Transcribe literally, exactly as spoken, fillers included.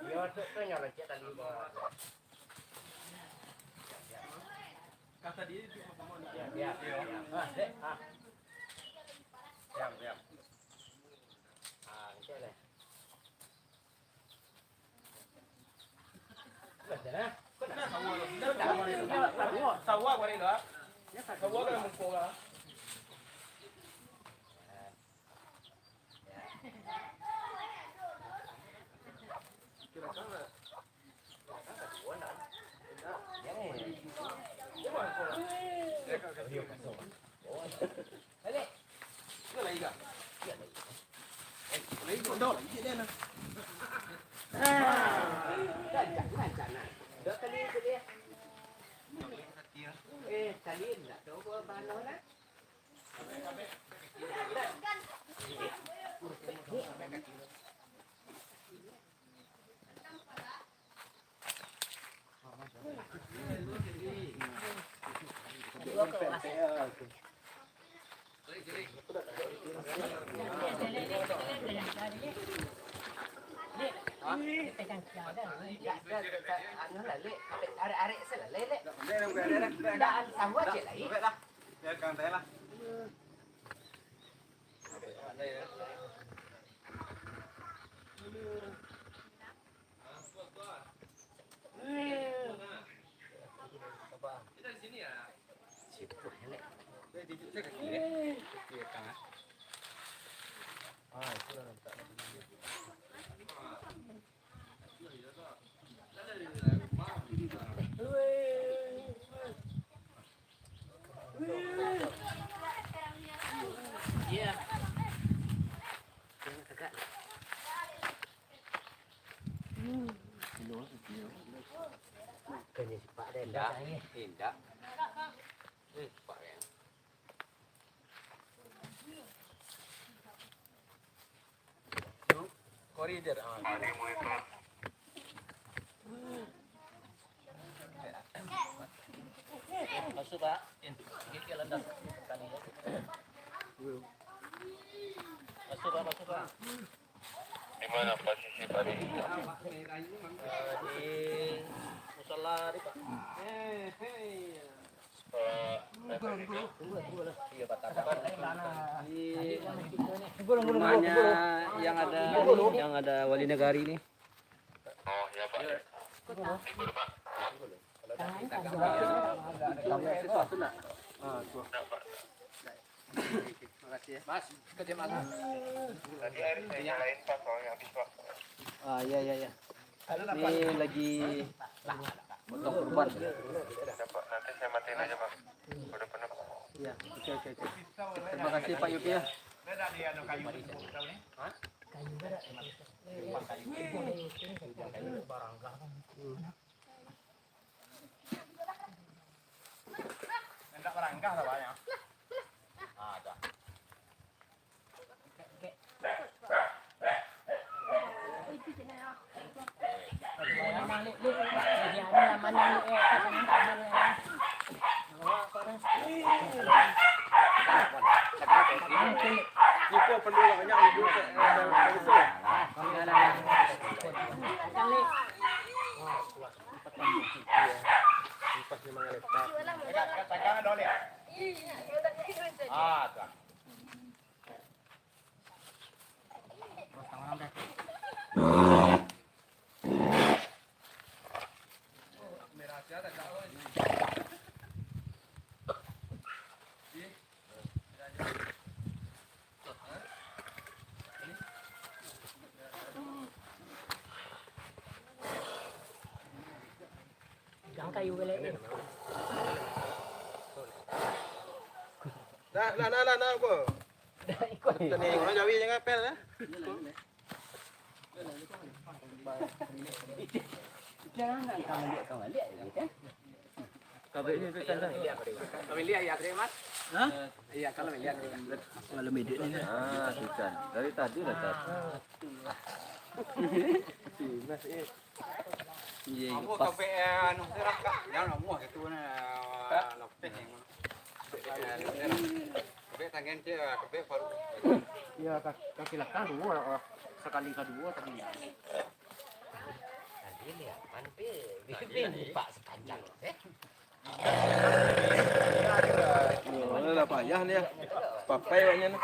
Yo, tu, tu nyo lecek tadi, Bang. Kata dia tu, Bang. Ya, ya. Ah, dek, ah. Diam, diam. Ah, lecek deh. Anu lah, Lek. Arek-arek se lah, Lek, Lek. Ndak, tahu aja lah, ih. Biarkan saya lah. Bukannya sepak deh, indak. Indak. Hmm, sepak deh. Korider, ah. Masuk, Pak. Sikit-sikit landas. Sekali, ya. Masuk, Pak, masuk, Pak. Di mana posisi Pak Ri? Eh, di musola tadi, Pak. Eh, Pak, iya, Pak, tadi. Di rumahnya yang ada, yang ada wali nagari ni. Oh, iya, Pak. Libur, Pak. Makasih, ya. Mas, kerja malam. Tadi air saya nyalain, Pak, soalnya habis, Pak. Ah, iya, iya, iya. Ini lagi potong kurban. Udah, Pak. Nanti saya matiin aja, Pak. Udah penuh. Iya, oke, oke, oke. Terima kasih, Pak Yupi, ya. Hah? Indak barangkah lah, Pak, ya. Ah, dah. Gang kayu gale. Nah, nah, nah, nah, nah, apa? Dah ikut. Tadi orang Jawi jangan pel, eh. Jangan, kamu lihat, kamu lihat, ya, kan? Kabek ni kan dah. Kami lihat ya, Tri, Mas. Hah? Iya, kalau lihat. Malam ini ni. Ah, sudah. Dari tadi lah, Tat. Iya, iya, pas. Sampai, eh, anu, serak, Kak. Jangan ngomong gitu, nah, lopeh yang. Kebek tangan cek, kebek paru. Iya, ka-, kaki lakang dua, oh. Sakali kadua tadi. Tadi liaman, pi, pi, pi, pak sepanjang, eh. Yo, lah payah ni, ya. Papai awaknyo ni.